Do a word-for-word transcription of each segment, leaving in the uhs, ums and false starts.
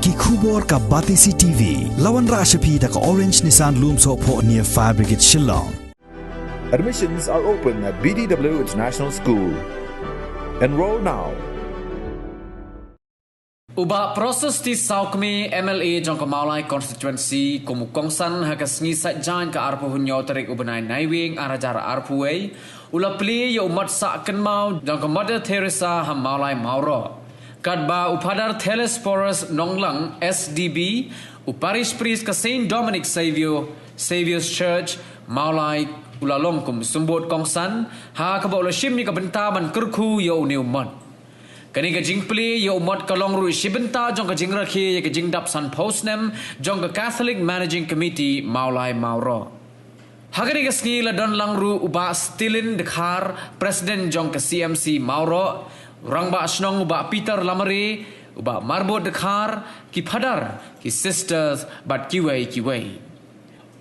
Ki khubor ka Batesi T V. La wanrah sha phi da ka Orange Nissan Lumsohphoh near Fire Brigade Shillong. Admissions are open at B D W International School. Enroll now. U Bah Prasasti Sawkmie, M L A jong ka Mawlai Constituency, kum u kongsan ha ka sngi Saitjaiñ ka arphew hynñiew tarik u bnai Naiwieng ar hajar arphew wei, u la plie ïa u mot sah kynmaw jong ka Mother Teresa ha Mawlai Mawroh. Katba u Phadar Telesphorus Nonglang, S D B, u Parish Priest ka Saint Dominic Saviour, Saviour's Church, Mawlai, u la long kum u symbud kongsan, ha kaba u la shim ïa ka bynta ban kyrkhu ïa une u mot. Kane ka jingplie ïa u mot ka long ruh shi bynta jong ka jingrakhe ïa ka jingdap sanphew snem jong ka Catholic Managing Committee Mawlai Mawroh. Ha kane ka sngi la don lang ruh u Bah Stilin Dkhar, President jong ka C M C Mawroh, u Rangbah Shnong u Bah Peter Lamare, u Bah Marbud Dkhar, ki Phadar, ki Sisters, bad kiwei kiwei.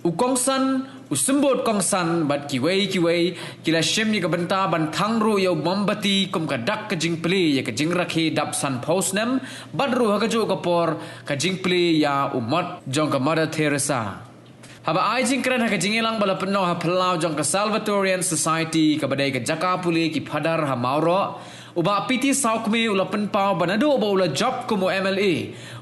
U kongsan, u symbud kongsan, bad kiwei kiwei, ki la shim ïa ka bynta ban thang ruh ïa u mombati kum ka dak ka jingplie ïa ka jingrakhe dap sanphew snem, bad ruh ha kajuh ka por, ka jingplie ïa u mot jong ka Mother Teresa. Haba ai jingkren ha ka jingïalang ba la pynnoh ha phyllaw jong ka Salvatorian Society kaba dei ka jaka pule ki Phadar ha Mawroh, u Bah P T Sawkmie u la pynpaw ba naduh ba u la jop kum u M L A,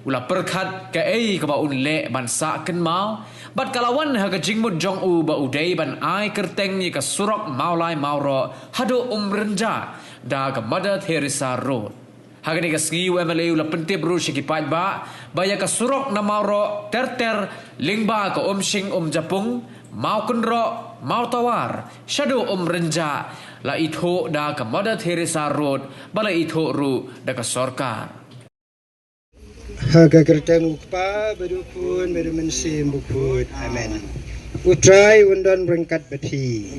u la pyrkhat kaei kaba un leh ban sah kynmaw, bad ka la wan ha ka jingmut jong u ba u dei ban ai kyrteng ïa ka surok Mawlai Mawroh haduh Umrynjah da ka Mother Teresa Road. Ha kane ka sngi u M L A u la pyntip ruh sha ki paidbah ba ïa ka surok na Mawroh ter ter lyngba ka Umshing Umjapung, Mawkynroh, Mawtawar, shaduh Umrynjah, la ithuh da ka Mother Teresa Road, ba la ithuh ruh da ka sorkar. Ha ka kyrteng u Kpa bad u Khun bad u Mynsiem Bakhuid. Amen. U Trai un don ryngkat bad phi.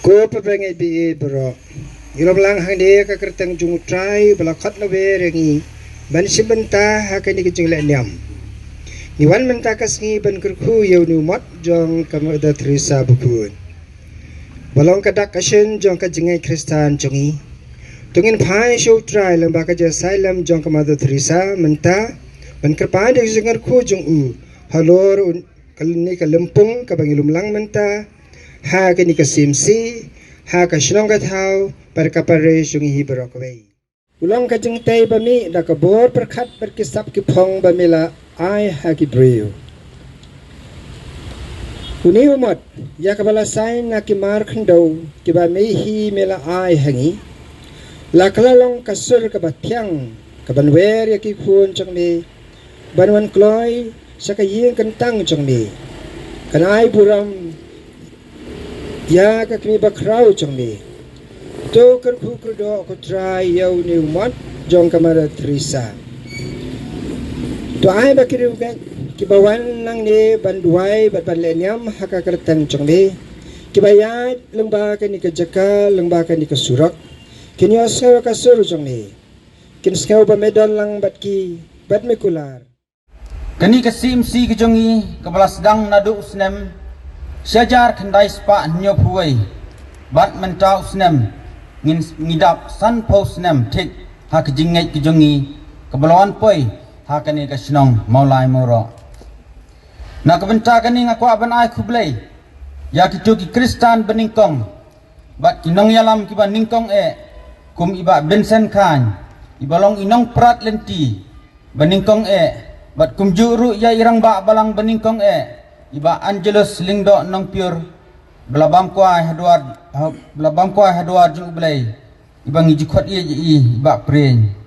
Ko pa bangeit ba ïeit baroh, ngi long lang hangne ha ka kyrteng jong u Trai ba la khot na wer ïa ngi ban shim bynta ha kane ka jingleh niam. Ngi wan mynta ka sngi ban kyrkhu ïa une u mot jong ka Mother Teresa Bakhuid, ba long ka dak ka shin jong ka jingngeit Khristan jong ngi. To ngin phai sha u Trai lyngba ka jingïasailam jong ka Mother Teresa mynta, ban kyrpad ïa ka jingkyrkhu jong u halor un, kane ka lympung kaba ngi lum lang mynta, ha kane ka C M C, ha ka shnong ka thaw, bad ka parish jong ngi hi baroh kawei. U long ka jingtei ba mih da ka bor pyrkhat bad ki sap ki phong ba me la ai ha ki briew. Une u mot, ïa kaba la sign na ki mar khyndew kiba me hi me la ai ha ngi, la ka la long ka sur kaba thiang kaban wer ïa ki khun jong me ban wan kloi sha ka ïing kyntang jong me, kan ai burom ïa ka kmie bakhraw jong me. To kyrkhu kyrdoh ko Trai ïa une u mot jong ka Mother Teresa. To ai ba ki riewngeit kiba wan nangne ban duwai bad ban leh niam ha ka kyrteng jong me, kiba ïaid lyngba kane ka jaka, lyngba kane ka surok, kin ïohsngew ïa ka sur jong me, kin sngew ba me don lang bad ki, bad me kular. Kane ka C M C ka jong ngi kaba la sdang naduh u snem shi hajar khyndai spah hynñiewphew wei, bad mynta u snem ngin, ngi dap sanphew snem thik ha ka jingngeit ka jong ngi kaba la wan poi ha kane ka shnong Mawlai Mawroh. Na ka bynta kane nga kwah ban ai khublei ïa kito ki Khristan banyngkong bad ki nongïalam kiba nyngkong eh, kum i Bah Vincent Chyne, iba long i nongprat lynti banyngkong eh, bad kumjuh ruh ïa i rangbah balang banyngkong eh, i Bah Angelus Lyngdoh Nongpyiur, ba la bam kwai ha duar, ha, ba la bam kwai ha duar jong U Blei, iba ngi ju khot ïeit ïa i Bah Prien.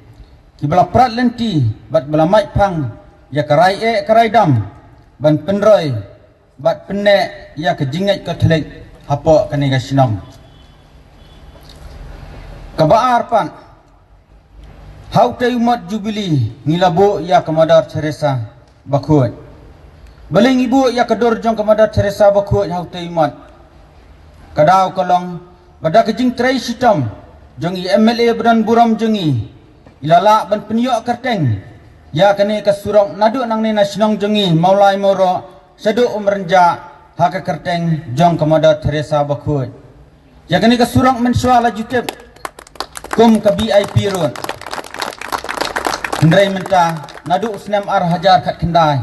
Kiba la prat lynti bad ba la mait phang ïa ka rai eh ka rai dam ban pynroi bad pynneh ïa ka jingngeit Katholik hapoh kane ka shnong. Kaba ar pat, ha utei u mot Jubili ngi la buh ïa ka Mother Teresa Bakhuid. Balei ngi buh ïa ka dur jong ka Mother Teresa Bakhuid ha utei u mot? Ka daw ka long ba da ka jingtrei shitom jong i M L A ba don burom jong ngi, i la lah ban pynïoh kyrteng ïa kane ka surok naduh nangne na shnong jong ngi Mawlai Mawroh shaduh Umrynjah ha ka kyrteng jong ka Mother Teresa Bakhuid. Ïa kane ka surok mynshuwa la ju tip kum ka V I P Road. Hynrei mynta naduh u snem ar hajar khatkhyndai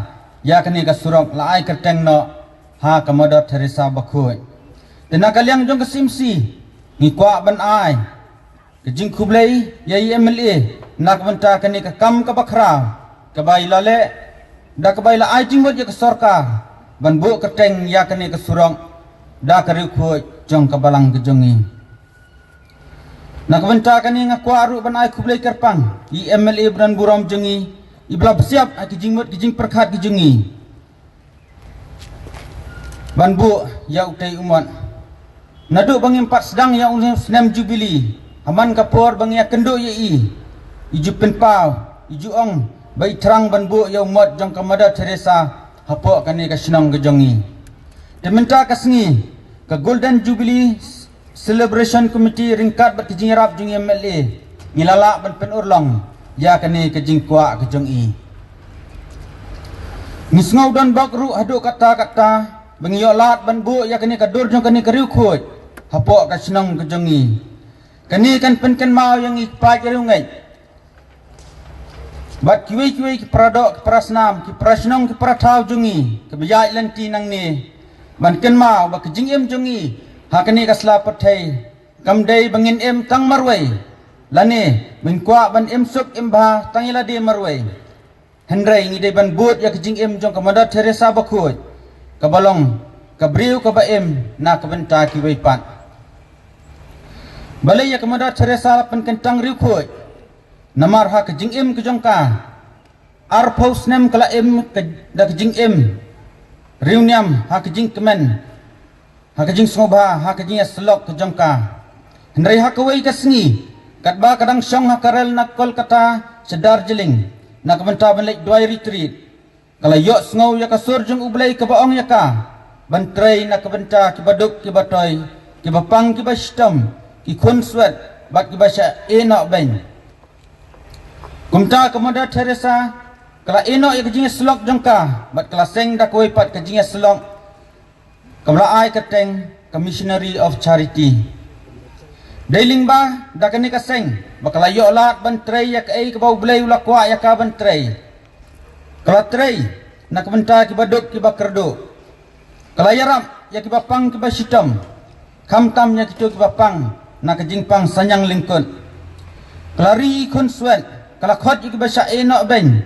ïa kane ka surok la ai kyrteng noh ha ka Mother Teresa Bakhuid. Te na ka liang jong ka C M C ngi kwah ban ai ka jingkhublei ïa i M L A na ka bynta kane ka kam kaba khraw kaba i la leh, da kaba i la ai jingmut ïa ka sorkar ban buh kyrteng ïa kane ka surok da ka riewkhuid jong ka balang ka jong ngi. Na ka bynta kane nga kwah ruh ban ai khublei kyrpang ïa i M L A ba donburom jong ngi, iba la pynsiap ha ki jingmut ki jingpyrkhat ki jong ngi ban buh ïa utei u mot. Naduh ba ngim pat sdang ïa u snem Jubilee, ha man ka por ba ngi ïakynduh ïa i, i ju pynpaw, i ju ong ba i thrang ban buh ïa u mot jong ka Mother Teresa hapoh kane ka shnong ka jong ngi. Te mynta ka sngi, ka Golden Jubilee Celebration Committee ryngkat bad ka jingïarap jong i M L A, ngi la lah ban pynurlong ïa kane ka jingkwah ka jong i. Ngi sngew donbok ruh haduh katta katta ba ngi ïoh lad ban buh ïa kane ka dur jong kane ka riewkhuid hapoh ka shnong ka jong ngi. Kane kan pynkynmaw ïa ngi ki paid riewngeit bad kiwei kiwei ki paradoh, ki parasnam, ki parashnong, ki parathaw jong ngi kiba ïaid lynti nangne ban kynmaw ba ka jingim jong ngi ha kane ka sla pyrthei kam dei ba ngin im tang marwei, lane ba ngin kwah ban im suk im bha tang ïa lade marwei. Hynrei ngi dei ban bud ïa ka jingim jong ka Mother Teresa Bakhuid, kaba long ka briew kaba im na ka bynta kiwei pat. Balei ïa ka Mother Teresa la pynkyntang riewkhuid? Namar ha ka jingim ka jong ka, arphew snem ka la im ka, da ka jingim riewniam, ha ka jingkmen, ha ka jingsngewbha, ha ka jingïasyllok ka jong ka. Hynrei ha kawei ka sngi, katba ka dang shong ha ka rel na Kolkata sha Darjeeling na ka bynta ban leit duwai retreat, ka la ïohsngew ïa ka sur jong U Blei kaba ong ïa ka ban trei na ka bynta kiba duk kiba toi, kiba pang kiba shitom, ki khunswet bad kiba shah ïehnoh beiñ. Kumta ka Mother Teresa ka la ïehnoh ïa ka jingïasyllok jong ka bad ka la seng da kawei pat ka jingïasyllok kaba la ai kyrteng ka Missionary of Charity. Dei lyngba da kane ka seng ba ka la ïoh lad ban trei ïa kaei kaba U Blei u la kwah ïa ka ban trei. Ka la trei na ka bynta kiba duk kiba kyrduh. Ka la ïarap ïa kiba pang kiba shitom, khamtam ïa kito kiba pang na ka jingpang saniang lyngkut. Ka la ri khunswet, ka la khot ïa kiba shah ïehnoh beiñ,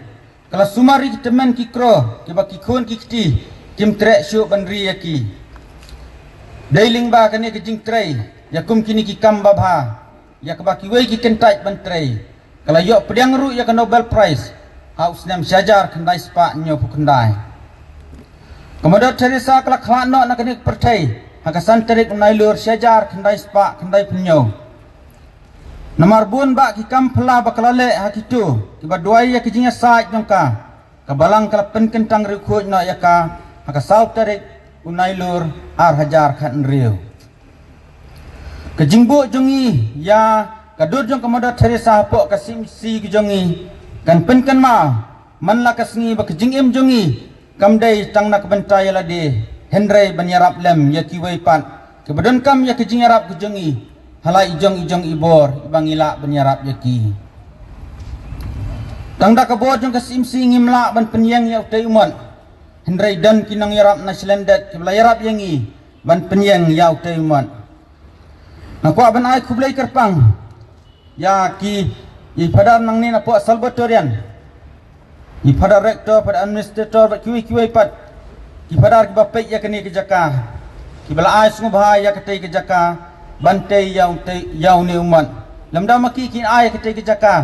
ka la sumar ïa ki tymmen ki kro kiba ki khun ki kti kim treh shuh ban ri ïa ki. Dei lyngba kane ka jingtrei ïa kum kine ki kam babha, ïa kaba kiwei ki kyntait ban trei, ka la ïoh pdiang ruh ïa ka Nobel Prize ha u snem shihajar khyndai spah hynñiewphew khyndai. Ka Mother Teresa ka la khlad noh na kane ka pyrthei ha ka san tarik u Nailur shihajar khyndai spah khyndaiphew hynñiew. Namar bun bah ki kam phylla ba ka la leh ha kito kiba duwai ïa ka jingïasaid jong ka, ka balang ka la pynkyntang riewkhuid noh ïa ka ha ka saw tarik u Nailur ar hajar khathynriew. Ka jingbuh jong ngi ïa ka dur jong ka Mother Teresa hapoh ka C M C ka jong ngi kan pynkynmaw man la ka sngi ba ka jingim jong ngi kam dei tang na ka bynta ïa lade, hynrei ban ïarap lem ïa kiwei pat kiba donkam ïa ka jingïarap ka jong ngi ha la i jong i jong i bor iba ngi lah ban ïarap ïa ki. Tang da ka bor jong ka C M C ngim lah ban pynïeng ïa utei u mot, hynrei don ki nongïarap na shlem dep kiba la ïarap ïa ngi ban pynïeng ïa utei u mot. Nga kwah ban ai khublei kyrpang ïa ki, ïa i Phadar nangne na poh Salvatorian, i Phadar Rector, Phadar Administrator bad kiwei kiwei pat ki Phadar kiba peit ïa kane ka jaka, kiba la ai sngewbha ïa katei ka jaka ban tei ïa utei, ïa une u mot. Lymda ma ki kin ai ïa katei ka jaka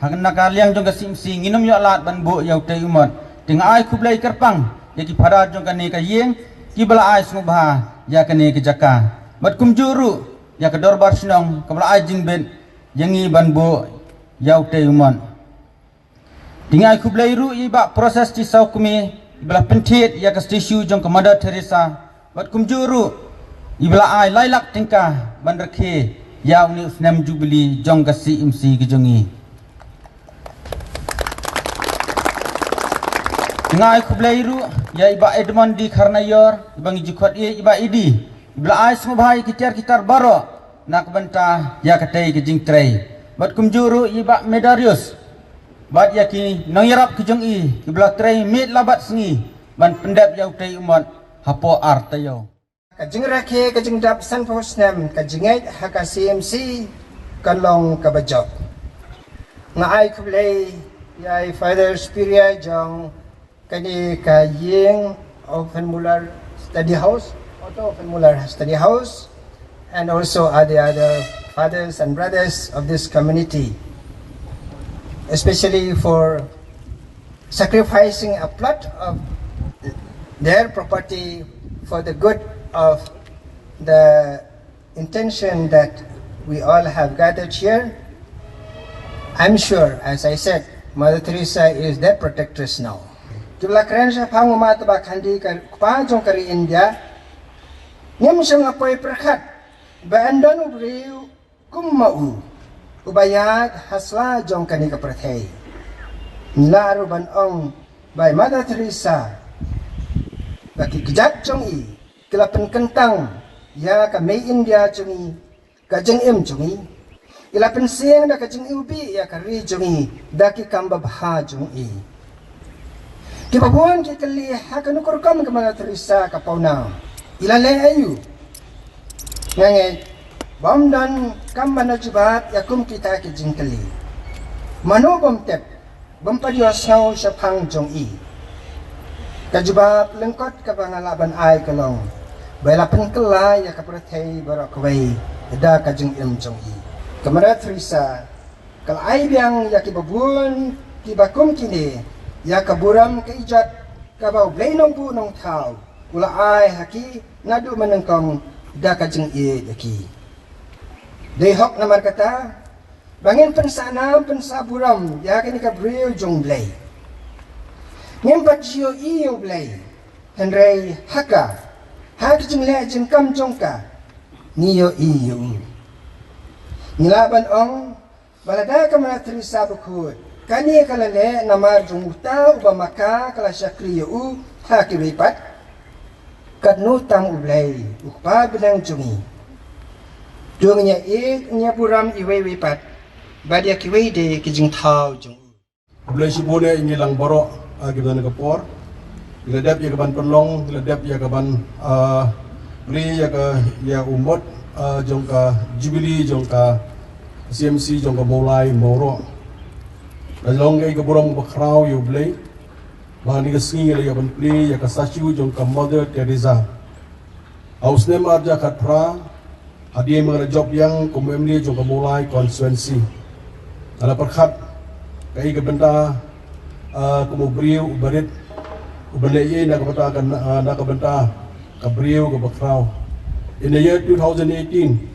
ha na ka liang jong ka C M C, ngin ym ïoh lad ban buh ïa utei u mot. Te nga ai khublei kyrpang ïa ki Phadar jong kane ka ïing kiba la ai sngewbha ïa kane ka jaka, bad kumjuh ruh ïa ka Dorbar Shnong kaba la ai jingbit ïa ngi ban buh ïa utei u mot. Te nga ai khublei ruh ïa i Bah Process T Sawkmie iba la pynthied ïa ka statue jong ka Mother Teresa, bad kumjuh ruh iba la ai lai lak tyngka ban rakhe ïa une u snem Jubilee jong ka C M C ka jong ngi. Nga ai khublei ruh ïa i Bah Edmond D Kharnaior, iba ngi ju khot ïa i Bah Edi, iba la ai sngewbha ïa ki tiar ki tar baroh na ka bynta ïa katei ka jingtrei. Bad kumjuh ruh ïa i Bah Medarius, Bad ïa ki nongïarap ki jong i, ki ba la trei miet la bad sngi ban pyndep ïa utei u mot hapoh ar taïew. Ka jingrakhe ka jingdap sanphew snem ka jingngeit ha ka C M C kan long kaba jop. Nga ai khublei ïa i Father Spiria jong kane ka ïing Offenmuller Study House, Otto Offenmuller Study House, and also are the other fathers and brothers of this community, especially for sacrificing a plot of their property for the good of the intention that we all have gathered here. I'm sure, as I said, Mother Teresa is their protectress now. Ki ba la kren shaphang u Mahatma Gandhi, ka kpa jong ka ri India, ngim shym la poi pyrkhat ba yn don u briew kum ma u, uba ïaid ha sla jong kane ka pyrthei. Ngi lah ruh ban ong ba i Mother Teresa, ba ki kjat jong i ki la pynkyntang ïa ka mei India jong i, ka jingim jong i. I la pynseng da ka jingiwbih ïa ka ri jong i da ki kam babha jong i. Ki babun ki kylli ha kano ka rukom ka Mother Teresa ka pawnam, i la leh aïu. Nga ngeit bym don kam ban da jubab ïa kum kita ki jingkylli. Mano bym tip, bym pat ïohsngew shaphang jong i. Ka jubab lyngkot kaba nga lah ban ai ka long ba i la pynkylla ïa ka pyrthei baroh kawei da ka jingim jong i. Ka Mother Teresa ka la ai biang ïa ki babun ki ba kum kine ïa ka burom ka ijot kaba U Blei Nongbuh Nongthaw u la ai ha ki naduh mynnyngkong da ka jingïeit ïa ki. Dei hok namar kata ba ngin pynsah nam pynsah burom ïa kane ka briew jong U Blei. Ngim pat ju ïohi ïa U Blei, hynrei ha ka, ha ka jingleh jingkam jong ka, ngi ïohi ïa u. Ngi lah ban ong ba lada ka Mother Teresa bakhuid kane ka la leh namar jong uta uba ma ka ka la shakri ïa u ha kiwei pat, katno tam U Blei u Kpa bneng jong ngi. To ngin ïa ïeit, ngin ïa burom iwei iwei pat bad ïa kiwei de ki jingthaw jong u. Khublei shibun ïa ngi lang baroh, ah, kiba don ha ka por. Ngi la dep ïa ka ban pynlong, ngi la dep ïa ka ban, ah, plie ïa ka, ïa u mot, ah, jong ka Jubilee jong ka C M C jong ka Mawlai Mawroh. Ka long ka burom ba khraw ïa U Blei ba ha kane ka sngi ngi la ïa ban plie ïa ka statue jong ka Mother Teresa. Ha u snem ar hajar khatphra, hadien ba nga la jop biang kum u M L A jong ka Mawlai constituency, nga la pyrkhat kaei ka bynta, ah, kum u briew uba rit, uba leh ei na ka bynta ka, ah, na ka bynta ka briew kaba khraw. In the year two thousand eighteen,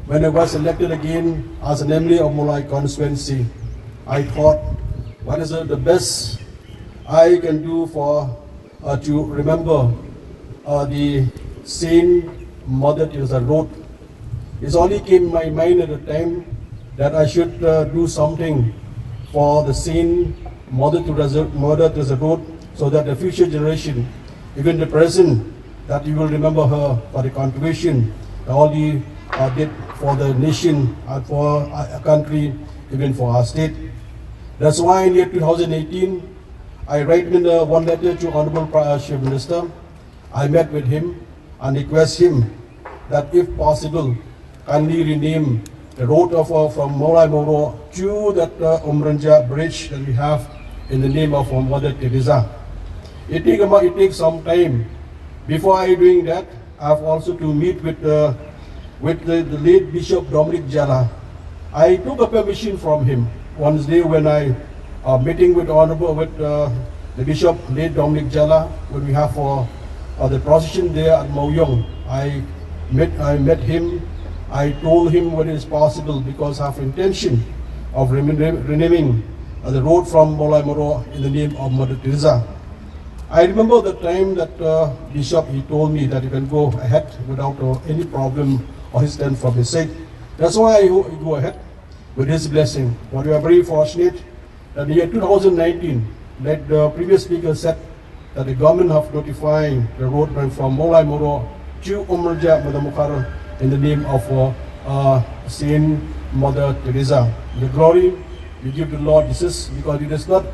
when I was elected again as an M L A of Mawlai constituency, I thought, what is the, the best I can do for, uh, to remember, uh, the Saint Mother Teresa Road? It only came in my mind at the time that I should, uh, do something for the Saint Mother Teresa, Mother Teresa Road, so that the future generation, even the present, that you will remember her for the contribution that all the, uh, did for the nation and for our country, even for our state. That's why in year two thousand eighteen, I write in, uh, one letter to Honorable Prime, uh, Chief Minister. I met with him and request him that if possible, kindly rename the road of, uh, from Mawlai Mawroh to that, uh, Umrynjah bridge that we have in the name of, uh, Mother Teresa. It take about, it takes some time. Before I doing that, I have also to meet with, uh, with the, the late Bishop Dominic Jala. I took a permission from him one day when I, uh, meeting with Honorable, with, uh, the Bishop, late Dominic Jala, when we have for, uh, the procession there at Mawiong. I met, I met him. I told him what is possible because I have intention of rene-, renaming, uh, the road from Mawlai Mawroh in the name of Mother Teresa. I remember the time that, uh, Bishop, he told me that you can go ahead without, uh, any problem or hesitation from his side. That's why I go, I go ahead with his blessing. But we are very fortunate that in the year two thousand nineteen, like the previous speaker said, that the government have notified the road going from Mawlai Mawroh to Umrynjah Mother Mawkhar in the name of, uh, uh, Saint Mother Teresa. The glory We give to the Lord Jesus because it is not,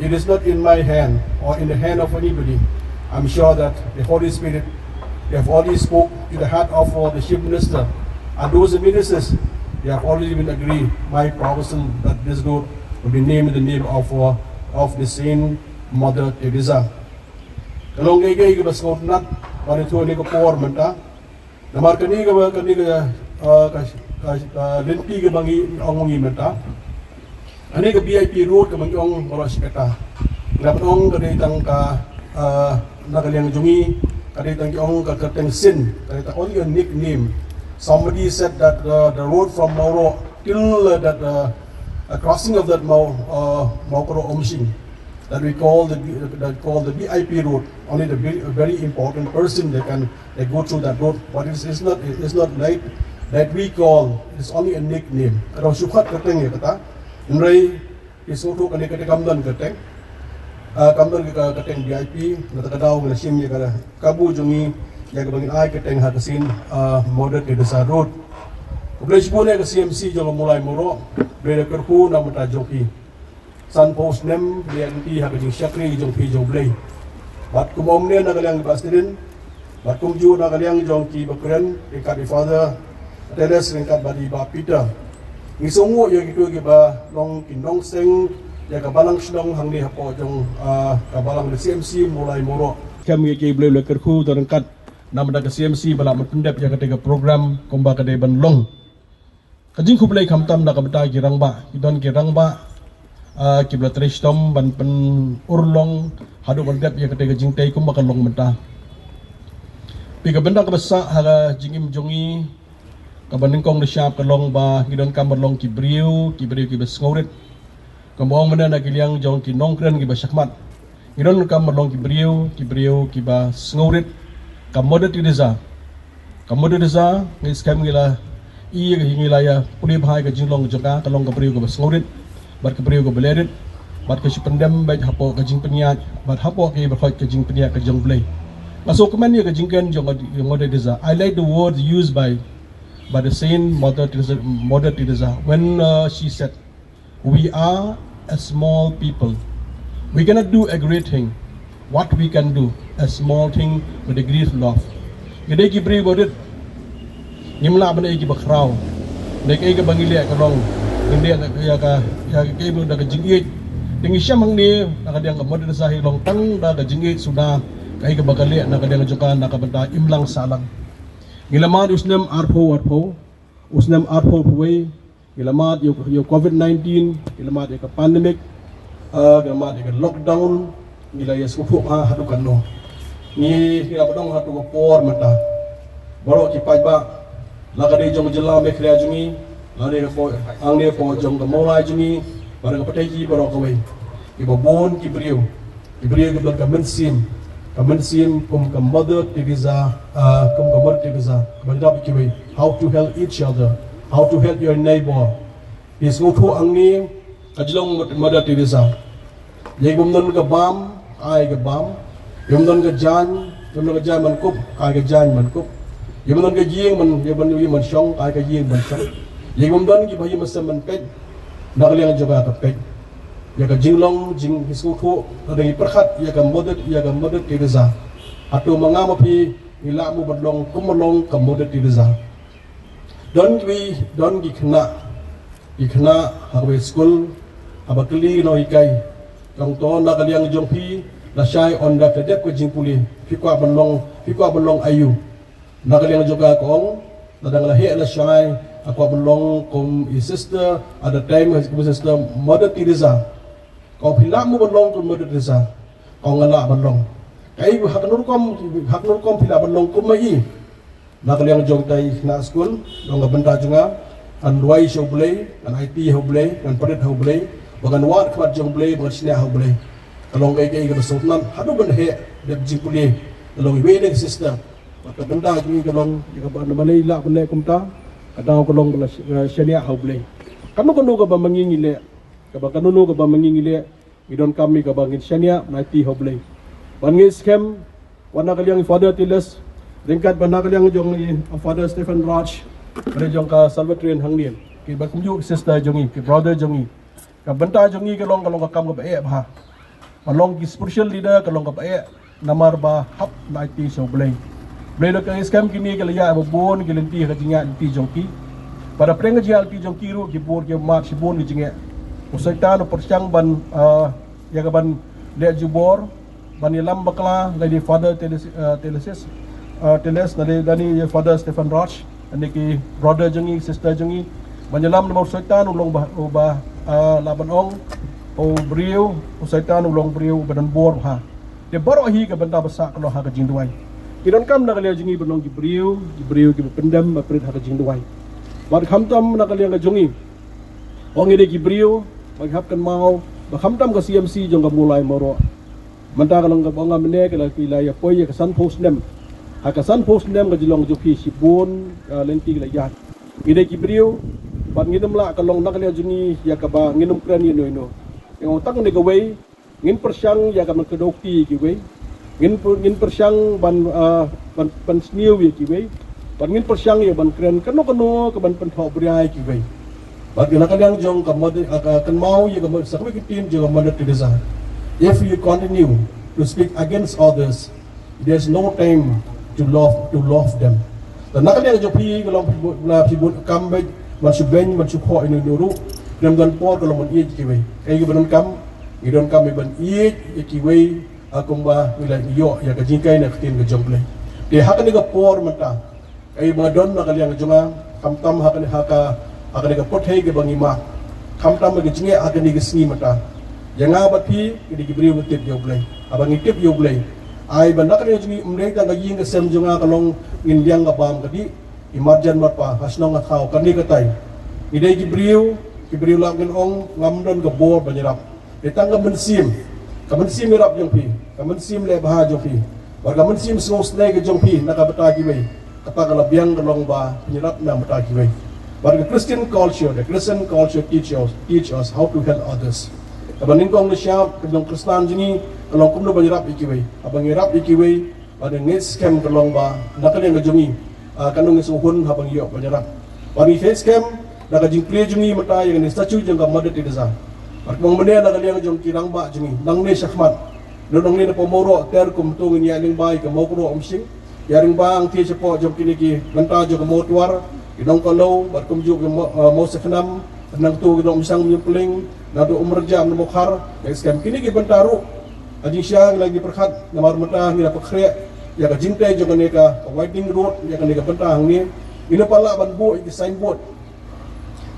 it is not in my hand or in the hand of anybody. I'm sure that the Holy Spirit, they have already spoke to the heart of uh, the chief minister, and those ministers, they have already been agreed my proposal that this road will be named in the name of uh, of the Saint Mother Teresa. Ka long kaei kaei kaba sngewtynnat ba ngi thmu ha kane ka por mynta. Namar kane kaba, kane ka, ah, ka, ka, ka lynti kaba ngi ong ngi mynta. Kane ka V I P road kaba ngi ong baroh shi katta. Nga pynong ka dei tang ka, ah, na ka liang jong ngi, ka dei tang ki ong ka kyrteng sin, ka dei tang only a nickname. Somebody said that uh, the road from Mawroh till uh, that uh, a crossing of that Maw, uh, Mawkroh Umshing, that we call the that we call the V I P road. Only the very, very important person they can they go through that road. But it's, it's not it's not like that we call. It's only a nickname. Ka dang shu khot kyrteng ïa kata. Hynrei ki sngewthuh kane kata kam don kyrteng. Ah, kam don ka kyrteng V I P. Nangta ka daw ngi la shim ïa ka kabu jong ngi ïa kaba ngin ai kyrteng ha ka Saint ah, Mother Teresa Road. Khublei shibun ïa ka C M C jong ka Mawlai Mawroh. Khublei da kyrkhu na ka bynta jong phi. Sanphew snem leh lynti ha ka jingshakri jong phi jong U Blei. Bad kumba ong mynne na ka liang i Bah Stephen, bad kumjuh na ka liang jong ki bakren, ryngkat i Father Teles, ryngkat bad i Bah Peter. Ngi sngewnguh ïa kito kiba long ki nongseng ïa ka balang shnong hangne hapoh jong ah, ka balang ka C M C Mawlai Mawroh. Kham ïa ki Blei, Blei kyrkhu, to ryngkat na ka bynta ka C M C ba la mut pyndep ïa kata ka program kumba ka dei ban long. Ka jingkhublei khamtam na ka bynta ki rangbah, ki don ki rangbah ah, kiba la trei shitom ban pynurlong haduh ban dep ïa kata ka jingtei kumba ka long mynta. Phi, ka bynta kaba sah ha ka jingim jong ngi kaba nyngkong da shap ka long ba ngi donkam ban long ki briew, ki briew kiba sngewrit. Kumba ong mynne na ki liang jong ki nongkren kiba shakhmat. Ngi donkam ban long ki briew, ki briew kiba sngewrit. Ka Mother Teresa, ka Mother Teresa, ngi skhem ngi la i, ngi la ïa pule bha ïa ka jinglong jong ka, ka long ka briew kaba sngewrit, bad ka briew kaba lehrit, bad ka shu pyndem beit hapoh ka jingpynïaid, bad hapoh ka jingpynïaid ka jong U Blei. Nga sngewkmen ïa ka jingkren jong ka, jong ka Mother Teresa. I like the words used by, by the Saint Mother Teresa, Mother Teresa when uh, she said, "We are a small people. We cannot do a great thing. What we can do, a small thing with a great love." Ngi dei ki briew ba rit. Ngim lah ban dei ki ba khraw. Dei kaei kaba ngi leh ka long, ngi leh ïa ka, ïa ka, kaei ba da ka jingïeit. Te ngi shem hangne na ka liang ka Mother Teresa hi long tang da ka jingïeit suda. Kaei kaba ka leh na ka liang jong ka na ka bynta imlang sahlang. Ngi la mad u snem arphew arphew, u snem arphew arphew wei, ngi la mad ïa u, ïa u covid nineteen, ngi la mad ïa ka pandemic, ah, ngi la mad ïa ka lockdown, ngi la ïa sngewthuh ha haduh katno. Ngi, ngi la ba don haduh ka por mynta. Baroh ki paidbah, la ka dei jong ka jylla Meghalaya jong ngi, la dei ka por, hangne por jong ka Mawlai jong ngi, bad ka pyrthei baroh kawei. Kiba bun ki briew, ki briew kiba don ka mynsiem, ka mynsiem kum ka Mother Teresa, ah, kum ka Mother Teresa, kaba ïarap ïa kiwei, how to help each other, how to help your neighbor. Phi sngewthuh hangne ka jinglong Mother Teresa. Ïa ki bym don ka bam, ai ka bam. Ïa ki bym don ka jaiñ, ïa ki bym don ka jaiñ ban kup, ai ka jaiñ ban kup. Ïa ki bym don ka ïing ban, ïa ban, ïa ban shong, ai ka ïing ban shong. Ïa ki bym don kiba ïa ki mynsiem ban peit, na ka liang jong ka ka peit. Ïa ka jinglong, jing, ngi sngewthuh, lada ngi pyrkhat ïa ka Mother, ïa ka Mother Teresa. Hato ma nga ma phi ngi lah mo ban long kum ba long ka Mother Teresa? Don kiwei, don ki khynnah, ki khynnah ha kawei skul, haba kylli ki nonghikai, ka ong to na ka liang jong phi, lashai ynda ka dep ka jingpule, phi kwah ban long, phi kwah ban long aïu? Na ka liang jong ka ka ong, lada nga la heh lashai, nga kwah ban long kum i sister, at the time kum i sister Mother Teresa. Ka ong phi lah mo ban long kum Mother Teresa? Ka ong nga lah ban long. Kaei, ha kano rukom, ha kano rukom phi lah ban long kum ma i? Na ka liang jong kita i khynnah skul, long ka bynta jong nga, ngan duwai sha U Blei, ngan aiti ha U Blei, ngan pynrit ha U Blei, ba ngan wad khmat jong U Blei, ba ngan shaniah ha U Blei. Ka long kaei kaei kaba sngewtynnat, haduh ban heh, dep jingpule, ka long iwei na ki sister. Bad ka bynta jong ngi ka long, ïa kaba naba lei lah ban leh kumta, ka daw ka long ba la sh-, eh, shaniah ha U Blei. Kano kano kaba ma ngi ngi leh, kaba kano kano kaba ma ngi ngi leh, ngi donkam ïa kaba ngin shaniah, ngi aiti ha U Blei. Bad ngi skhem, wat na ka liang i Father Teles, ryngkat bad na ka liang jong i Father Stephen Raj, bad jong ka Salvatorian hangne. Kiba kumjuh sister jong ngi, ki brother jong ngi. Ka bynta jong ngi ka long, ka long ka kam kaba eh bha. Ba long ki spiritual leader ka long kaba eh namar ba hap na aiti sha U Blei. Balei? Ka ngi skhem kine ki la ïa ba bun ki lynti ha ka jingïaid lynti jong ki. Bad hapdeng ka jingïaid lynti jong ki ruh ki bun ki mad shibun ki jingeh. U Soitan u pyrshang ban, ah, ïa ka ban leh jubor, ban ïalam bakla lane Father Teles, ah, Telesis, ah, Teles lane, lane Father Stephen Roche, lane ki brother jong ngi, sister jong ngi. Ban ïalam namar u Soitan u long ba, u ba, ah, lah ban ong, u briew, u Soitan u long briew ba don bor bha. Te baroh hi ka bynta ba sah ka long ha ka jingduwai. Ki donkam na ka liang jong ngi ba long ki briew, ki briew kiba pyndem baprit ha ka jingduwai. Bad khamtam na ka liang ka jong ngi, ong ngi dei ki briew ba ki hap kynmaw ba khamtam ka C M C jong ka Mawlai Mawroh. Mynta ka long kaba ong nga mynne ka la, ki la ïa poi ïa ka sanphew snem. Ha ka sanphew snem ka jinglong jong phi shibun, ah, lynti ki la ïaid. Ngi dei ki briew bad ngim lah ka long na ka liang jong ngi ïa kaba ngin ym kren ïano ïano. Ïa nga tang ne kawei, ngin pyrshang ïa ka ban kdew kti ïa kiwei. Ngin pyr-, ngin pyrshang ban, ah, ban, ban sniew ïa kiwei. Bad ngin pyrshang ïa ban kren kano kano ka ban pynthoh bria ïa kiwei. Bad na ka liang jong ka Mother, ah, ka kynmaw ïa ka Mother, sa kawei ka ktien jong ka Mother Teresa. If you continue to speak against others, there's no time to love, to love them. Te na ka liang jong phi ka long phi bun, la phi bun kam bad ban shu beiñ, ban shu khoh ïano ïano ruh, khlem don por ka long ban ïeit kiwei. Kaei kaba donkam, ngi donkam ïa ban ïeit ïa kiwei, ah, kumba ngi la ïoh ïa ka jinghikai na ka ktien ka jong U Blei. Te ha kane ka por mynta, kaei ba nga don na ka liang jong nga, khamtam ha kane, ha ka, ha kane ka pyrthei kaba ngi mad, khamtam ha ka jingeh ha kane ka sngi mynta. Ïa nga bad phi ngi dei ki briew ba tip ïa U Blei. Haba ngi tip ïa U Blei, ai ba na ka liang jong ngi ym dei tang ka ïing ka sem jong nga ka long ngin liang ka bam ka dih, i marjan marpa, ha shnong ha thaw, kane katai. Ngi dei ki briew, ki briew lah ngin ong ngam don ka bor ban ïarap. Dei tang ka mynsiem, ka mynsiem ïarap jong phi, ka mynsiem leh bha jong phi, bad ka mynsiem sngewsynei ka jong phi na ka bynta kiwei, kata ka la biang ka long ba phin ïarap na ka bynta kiwei. Bad ka Christian culture, the Christian culture teach us, teach us how to help others. Kaba nyngkong nyngshap ka jong Khristan jong ngi ka long kumno ban ïarap ïa kiwei. Haba ngi ïarap ïa kiwei, bad ngi skhem ka long ba na ka liang ka jong ngi, ah, kano ngi sngewhun haba ngi ïoh ban ïarap. Bad ngi skhem na ka jingplie jong ngi mynta ïa kane ka statue jong ka Mother Teresa. Bad kumne na ka liang jong ki rangbah jong ngi nangne shakhmat, don nangne na Mawroh ter kumto ngin ïa lyngba ïa ka Mawkroh Umshing, ïa lyngba hangtei shapoh jong kine ki bynta jong ka Mawtwar, ki Nongkalow, bad kumjuh ki Maw, ah, Mawsakhnam, nangto ki Nongumshang Mylliem Pling, nangto Umrynjah Mawkhar, ïa skhem kine ki bynta ruh. Ha jingshisha ngi la ngi pyrkhat namar mynta ngi la pynkhreh ïa ka jingtei jong kane ka, ka widening road, ïa kane ka bynta hangne. Ngin ym pat lah ban buh ïa ki signboard.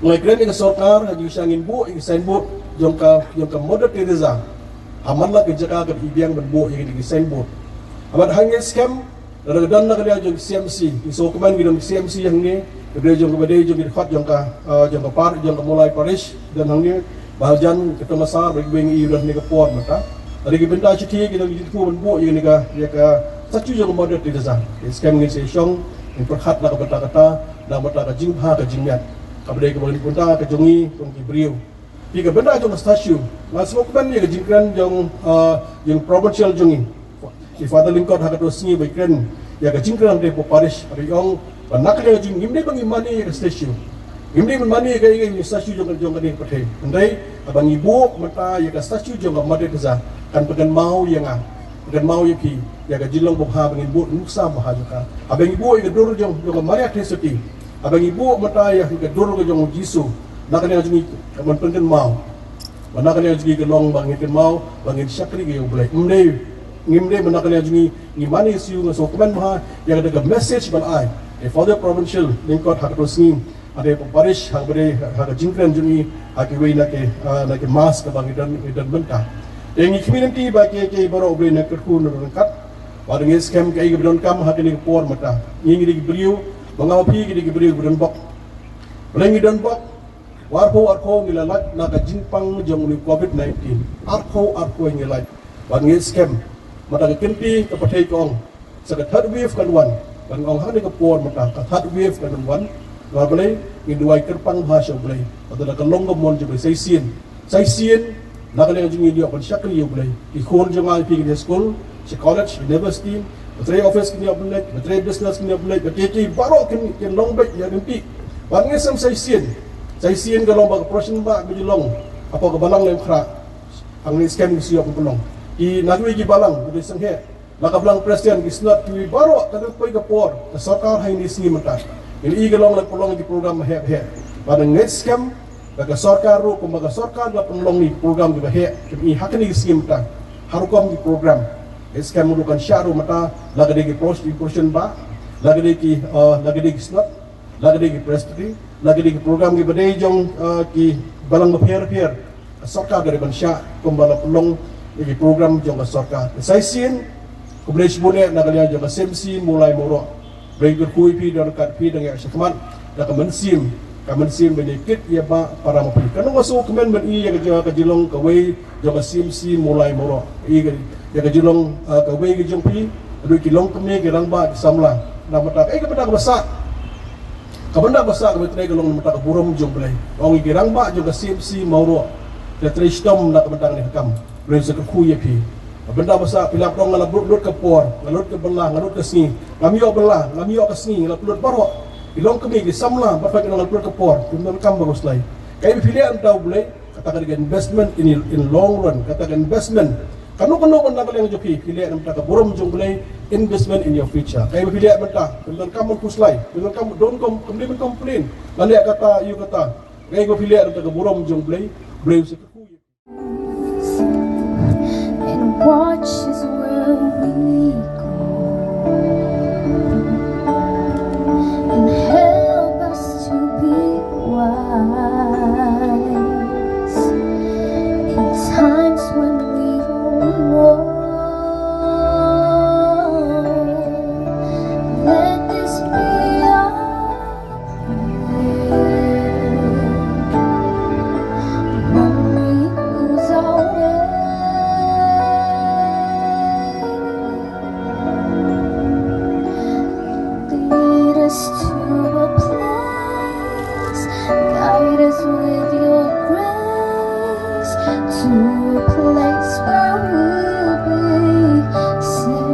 Ngi la kren ïa ka sorkar, ha jingshisha ngin buh ïa ki signboard jong ka, jong ka Mother Teresa. Ha man la ka jaka ka dei biang ban buh ïa ki signboard. Bad hangne skhem, lada ka don na ka liang jong C M C, ngi sngewkmen ngi don C M C hangne, ka dei jong ka, ba dei jong ka dkhot jong ka, ah, jong ka par, jong ka Mawlai Parish, don hangne, ba hajan ka Tomasar, ba ki weng i don hangne ka por mynta. Lada ki bynta shithi ki don ki jingthmu ban buh ïa kane ka, ïa ka statue jong ka Mother Teresa. Ngi skhem ngin sa shong, ngin pyrkhat na ka bynta kata, na ka bynta ka jingbha ka jingmiat. Kaba dei ka bynta ka jong ngi, jong ki briew. Phi ka bynta jong ka statue, nga sngewkmen ïa ka jingkren jong, ah, jong provincial jong ngi, i Father Lyngkot ha kato ka sngi ba i kren ïa ka jingkren hangtei hapoh parish, haba i ong ba na ka liang jong ngi ngim dei ba ngi mane ïa ka statue. Ngim dei ba ngi mane ïa ka, ïa ka statue jong, jong kane ka pyrthei. Hynrei haba ngi buh mynta ïa ka statue jong ka Mother Teresa, kan pynkynmaw ïa nga, pynkynmaw ïa phi ïa ka jinglong babha ba ngin buh nuksa babha jong ka. Haba ngi buh ïa ka dur jong, jong ka Maria Theisotti, haba ngi buh mynta ïa ka dur ka jong u Jisu, na ka liang jong ngi ka ban pynkynmaw. Ba na ka liang jong ngi ka long ba ngin kynmaw ba ngin shakri ïa U Blei. Ym dei, ngim dei ba na ka liang jong ngi ngi mane ïa u Jisu. Nga sngewkmen bha ïa kata ka message ba la ai i Father Provincial Lyngkot ha kato ka sngi, ha kane ka parish, ha kaba dei, ha ka jingkren jong ngi ha kiwei na ki, ah, na ki mass kaba ngi don, ngi don mynta. Te ngi khmih lynti ba ki, ki baroh U Blei un kyrkhu un ryngkat. Bad ngi skhem kaei kaba donkam ha kane ka por mynta. Ngi, ngi dei ki briew, ma nga ma phi ngi dei ki briew ba don bok. Balei ngi don bok? Arphew arphew ngi la lait na ka jingpang jong une u Covid nineteen. Arphew arphew ngi lait. Bad ngi skhem, mynta ka kynti ka pyrthei ka ong, sa ka third wave kan wan. Bad nga ong ha kane ka por mynta ka third wave kan wan. Namar balei? Ngin duwai kyrpang bha sha U Blei. Bad lada ka long ka mon jong U Blei, sa shisien, sa shisien na ka liang jong ngi ngin ïoh ban shakri ïa U Blei. Ki khun jong nga ki phi ki dei skul, sha college, university, ba trei office kin ïoh ban leit, ba trei business kin ïoh ban leit, ba ki, ki baroh kin, kin long beit ïa ka kynti. Bad ngi skhem sa shisien, sa shisien ka long ba ka operation ba, ba ju long, Hapoh ka balang Laitumkhrah, hangne skhem ki shu ïoh ban pynlong. Ki na kiwei ki balang, ki dei sngewbha. La ka balang president, ki synod, kiwei baroh, ka dei poi ka por, ka sorkar ha kine ki sngi mynta. Ngi i ka long la pynlong ki program ba heh ba heh. Bad ngi ngeit skhem ba ka sorkar ruh, kumba ka sorkar la pynlong ki program kiba heh, ki i ha kine ki sngi mynta. Ha rukom ki program. Ngeit skhem ruh kan shah ruh mynta, la ka dei ki pros-, ki portion ba, la ka dei ki, eh, la ka dei ki synod, la ka dei ki presbytery, la ka dei ki program kiba dei jong, eh, ki balang bapher bapher. Ka sorkar ka dei ban shah, kumba la pynlong ïa ki program jong ka sorkar. Sa shisien, khublei shibun eh na ka liang jong ka C M C Mawlai Mawroh. Khublei kyrkhu ïa phi, don kat phi dang ïa shakhmat da ka mynsiem, ka mynsiem ban ïa kit ïa ba para ma phi. Ka nong ka sngewkmen ban i ïa ka jong ka jinglong kawei jong ka C M C Mawlai Mawroh. I ka, ïa ka jinglong, ah, kawei ka jong phi, ruh ki longkmie, ki rangbah, ki samla. Na ka bynta, eh, ka bynta kaba sah. Ka bynta kaba sah kaba trei ka long na ka bynta ka burom jong U Blei. Ong ïa ki rangbah jong ka C M C Mawroh. Ki trei shitom na ka bynta kane ka kam. U Blei sa kyrkhu ïa phi. Ka bynta kaba sah phi la ong nga la lut ka por, nga lut ka bylla, nga lut ka sngi. Ngam ïoh bylla, ngam ïoh ka sngi, nga la lut baroh. Ki longkmie, ki samla, bad phi ki ong nga la lut ka por. Phi donkam ba khuslai. Kaei ba phi leh na ka bynta U Blei. Kata ka dei ka investment in, in long run, kata ka investment. Kano kano ban na ka liang jong phi, phi leh na ka bynta ka burom jong U Blei, investment in your future. Kaei ba phi leh mynta, phi donkam ban khuslai, phi donkam, don't com-, completely complain. Nga leh kata, ïa kata. Kaei ba phi leh na ka bynta ka burom jong U Blei, U Blei u sa kyrkhu ïa phi. And watch as we go and help us to be wise in times when we don't know. Let this be our prayer when we lose our way. Lead us to a place, guide us with your grace to a place where we'll be safe.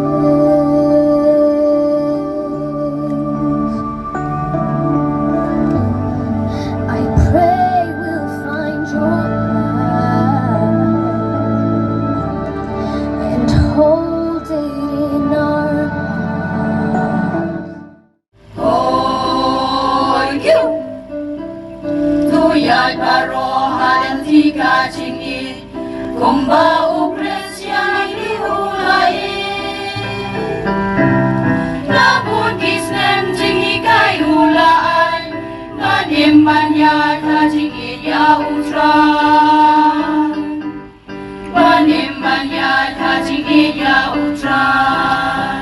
I pray we'll find your love and hold it in our hearts. Oi, kiu. Tu ïa baroh ha lynti ka jingim, kumba u Khrist ïa ngi u la ïeit. La bun ki snem jinghikai u la ai, ban im ban ïaid ha jingïeit ïa U Trai. Ban im ban ïaid ha jingïeit ïa U Trai.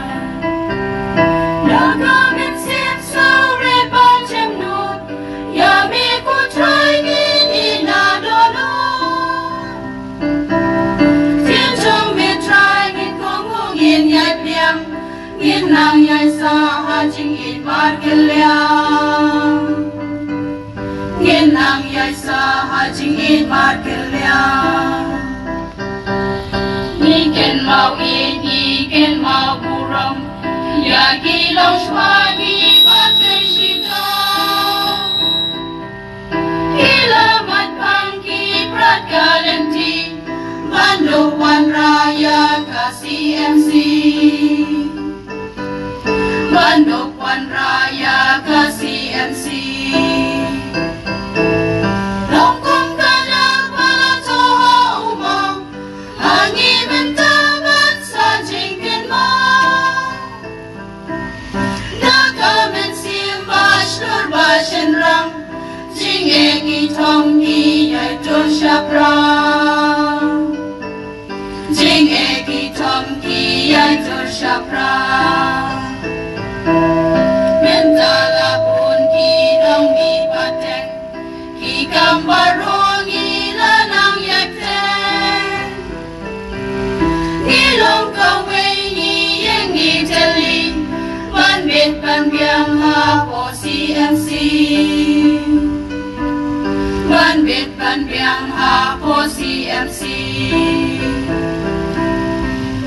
Da ka mynsiem sawrit ban jemnud, ïa me ko Trai ngin ïeit na dohnud. Ktien jong me Trai ngin kohnguh, ngin ïaid biang, ngin nang ïaid sah ha jingïeit markylliang. Ngin nang ïaid sah ha jingïeit markylliang. Ngi kynmaw ïeit, ngi kynmaw burom ïa ki longshuwa, ngi ba trei shitom. Ki la mat pang, ki prat ka lynti ban duh wanrah ïa ka C M C. Ban duh wanrah ïa ka C M C. Long kum ka daw ba la thoh ha u maw, ha ngi mynta ban sa jingkynmaw. Da ka mynsiem ba shlur ba shynrang, jingeh ki thong ki ïai tur shaphrang. Jingeh ki thong ki ïai tur shaphrang. Mynta la bun ki nongmihpat teng, ki kam baroh ngi la nang ïaid teng. Ngi long kawei, ngi ïeng ngi thylli, ban bit ban biang hapoh C M C. Ban bit ban biang hapoh C M C.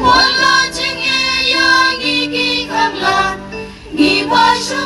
Wat la jingeh ïa ngi ki khamlad, ngi ba shu